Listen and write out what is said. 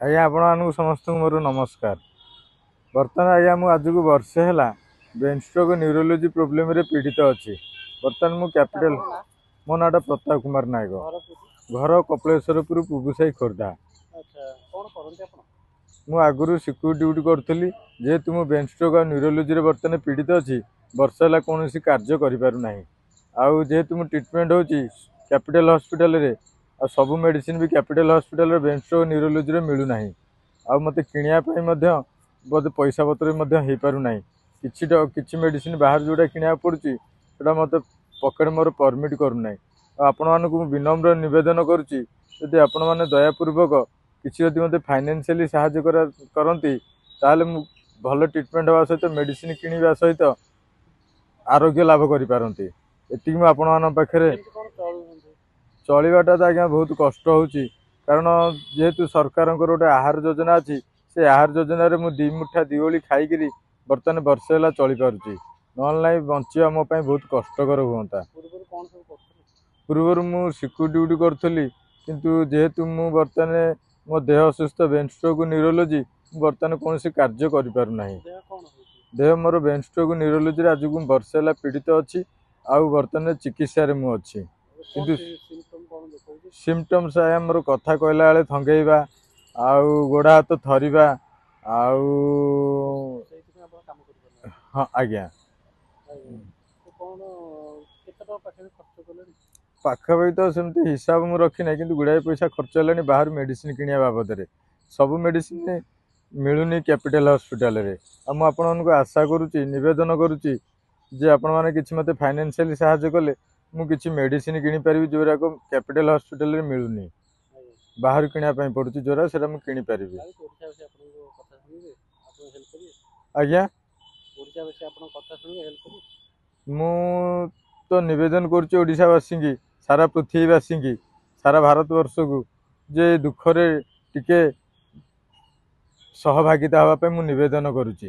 ଆଜ୍ଞା, ଆପଣମାନଙ୍କୁ ସମସ୍ତଙ୍କୁ ମୋର ନମସ୍କାର। ବର୍ତ୍ତମାନ ଆଜ୍ଞା, ମୁଁ ଆଜକୁ ବର୍ଷେ ହେଲା ବ୍ରେନ୍ ଷ୍ଟ୍ରୋକ୍ ନ୍ୟୁରୋଲୋଜି ପ୍ରୋବ୍ଲେମରେ ପୀଡ଼ିତ ଅଛି। ବର୍ତ୍ତମାନ ମୁଁ କ୍ୟାପିଟାଲ। ମୋ ନାଁଟା ପ୍ରତାପ କୁମାର ନାୟକ, ଘର କପିଳେଶ୍ୱରପୁର, ପୁବୁସାହି, ଖୋର୍ଦ୍ଧା। ଆଚ୍ଛା, କ'ଣ କରନ୍ତି ଆପଣ? ମୁଁ ଆଗରୁ ସିକ୍ୟୁରିଟି ଡ୍ୟୁଟି କରୁଥିଲି। ଯେହେତୁ ମୁଁ ବ୍ରେନ୍ ଷ୍ଟ୍ରୋକ୍ ଆଉ ନ୍ୟୁରୋଲୋଜିରେ ବର୍ତ୍ତମାନ ପୀଡ଼ିତ ଅଛି, ବର୍ଷ ହେଲା କୌଣସି କାର୍ଯ୍ୟ କରିପାରୁନାହିଁ। ଆଉ ଯେହେତୁ ମୁଁ ଟ୍ରିଟମେଣ୍ଟ ହେଉଛି କ୍ୟାପିଟାଲ ହସ୍ପିଟାଲରେ, ଆଉ ସବୁ ମେଡ଼ିସିନ ବି କ୍ୟାପିଟାଲ ହସ୍ପିଟାଲରେ ବ୍ରେନ୍ ଷ୍ଟ୍ରୋକ୍ ନ୍ୟୁରୋଲୋଜିରେ ମିଳୁନାହିଁ। ଆଉ ମୋତେ କିଣିବା ପାଇଁ ମଧ୍ୟ ବୋଧେ ପଇସା ପତ୍ର ବି ମଧ୍ୟ ହେଇପାରୁନାହିଁ। କିଛି ମେଡ଼ିସିନ ବାହାରୁ ଯେଉଁଟା କିଣିବାକୁ ପଡ଼ୁଛି, ସେଇଟା ମୋତେ ପକେଟ୍ ମୋର ପରମିଟ୍ କରୁନାହିଁ। ଆଉ ଆପଣମାନଙ୍କୁ ମୁଁ ବିନମ୍ର ନିବେଦନ କରୁଛି, ଯଦି ଆପଣମାନେ ଦୟାପୂର୍ବକ କିଛି ଯଦି ମୋତେ ଫାଇନାନ୍ସିଆଲି ସାହାଯ୍ୟ କରନ୍ତି, ତାହେଲେ ମୁଁ ଭଲ ଟ୍ରିଟମେଣ୍ଟ ହେବା ସହିତ, ମେଡ଼ିସିନ କିଣିବା ସହିତ ଆରୋଗ୍ୟ ଲାଭ କରିପାରନ୍ତି। ଏତିକି ମୁଁ ଆପଣମାନଙ୍କ ପାଖରେ। କେମିତି କ'ଣ ଚଳୁଛନ୍ତି? ଚଳିବାଟା ତ ଆଜ୍ଞା ବହୁତ କଷ୍ଟ ହେଉଛି, କାରଣ ଯେହେତୁ ସରକାରଙ୍କର ଗୋଟେ ଆହାର ଯୋଜନା ଅଛି, ସେ ଆହାର ଯୋଜନାରେ ମୁଁ 2 ମୁଠା 2 ଓଳି ଖାଇକିରି ବର୍ତ୍ତମାନ ବର୍ଷେ ହେଲା ଚଳିପାରୁଛି। ନହେଲେ ନାହିଁ, ବଞ୍ଚିବା ମୋ ପାଇଁ ବହୁତ କଷ୍ଟକର ହୁଅନ୍ତା। ପୂର୍ବରୁ କ'ଣ ସବୁ କରୁଥିଲେ? ପୂର୍ବରୁ ମୁଁ ସିକ୍ୟୁରିଟି ଡ୍ୟୁଟି କରୁଥିଲି, କିନ୍ତୁ ଯେହେତୁ ମୁଁ ବର୍ତ୍ତମାନ ମୋ ଦେହ ଅସୁସ୍ଥ, ବ୍ରେନ୍ ଷ୍ଟ୍ରୋକ୍ ନ୍ୟୁରୋଲୋଜି, ମୁଁ ବର୍ତ୍ତମାନ କୌଣସି କାର୍ଯ୍ୟ କରିପାରୁନାହିଁ। ଦେହ କ'ଣ ହେଇଛି? ଦେହ ମୋର ବ୍ରେନ୍ ଷ୍ଟ୍ରୋକ୍ ନ୍ୟୁରୋଲୋଜିରେ ଆଜକୁ ମୁଁ ବର୍ଷେ ହେଲା ପୀଡ଼ିତ ଅଛି, ଆଉ ବର୍ତ୍ତମାନ ଚିକିତ୍ସାରେ ମୁଁ ଅଛି। ଏବେ କ'ଣ କିନ୍ତୁ ସିମ୍ପଟମ୍ କ'ଣ ଦେଖାଉଛି? ସିମ୍ପଟମ୍ସ ଆଜ୍ଞା, ମୋର କଥା କହିଲା ବେଳେ ଥଙ୍ଗେଇବା ଆଉ ଗୋଡ଼ ହାତ ଥରିବା ଆଉ ସେଇଥିପାଇଁ ଆପଣ କାମ କରିପାରୁନାହାନ୍ତି? ହଁ ଆଜ୍ଞା। ଆଜ୍ଞା, ତ କ'ଣ କେତେ ଟଙ୍କା ପାଖାପାଖି ଖର୍ଚ୍ଚ କଲେଣି? ପାଖାପାଖି ତ ସେମିତି ହିସାବ ମୁଁ ରଖିନାହିଁ, କିନ୍ତୁ ଗୁଡ଼ାଏ ପଇସା ଖର୍ଚ୍ଚ ହେଲାଣି ବାହାରୁ ମେଡ଼ିସିନ କିଣିବା ବାବଦରେ। ସବୁ ମେଡ଼ିସିନ ମିଳୁନି କ୍ୟାପିଟାଲ ହସ୍ପିଟାଲରେ। ଆଉ ମୁଁ ଆପଣମାନଙ୍କୁ ଆଶା କରୁଛି, ନିବେଦନ କରୁଛି ଯେ ଆପଣମାନେ କିଛି ମୋତେ ଫାଇନାନ୍ସିଆଲି ସାହାଯ୍ୟ କଲେ ମୁଁ କିଛି ମେଡ଼ିସିନ କିଣିପାରିବି, ଯେଉଁଗୁଡ଼ାକ କ୍ୟାପିଟାଲ ହସ୍ପିଟାଲରେ ମିଳୁନି, ବାହାରୁ କିଣିବା ପାଇଁ ପଡ଼ୁଛି ଯେଉଁଟା, ସେଇଟା ମୁଁ କିଣିପାରିବି। ଲାଗୁଛି ଓଡ଼ିଶାବାସୀ ଆପଣଙ୍କ କଥା ଶୁଣିବେ, ଆପଣ ହେଲ୍ପ କରିବେ? ଆଜ୍ଞା? ଓଡ଼ିଶାବାସୀ ଆପଣଙ୍କ କଥା ଶୁଣିବେ, ହେଲ୍ପ କରିବେ? ମୁଁ ତ ନିବେଦନ କରୁଛି ଓଡ଼ିଶାବାସୀଙ୍କି, ସାରା ପୃଥିବୀବାସୀଙ୍କି, ସାରା ଭାରତବର୍ଷକୁ ଯେ ଦୁଃଖରେ ଟିକେ ସହଭାଗିତା ହେବା ପାଇଁ ମୁଁ ନିବେଦନ କରୁଛି।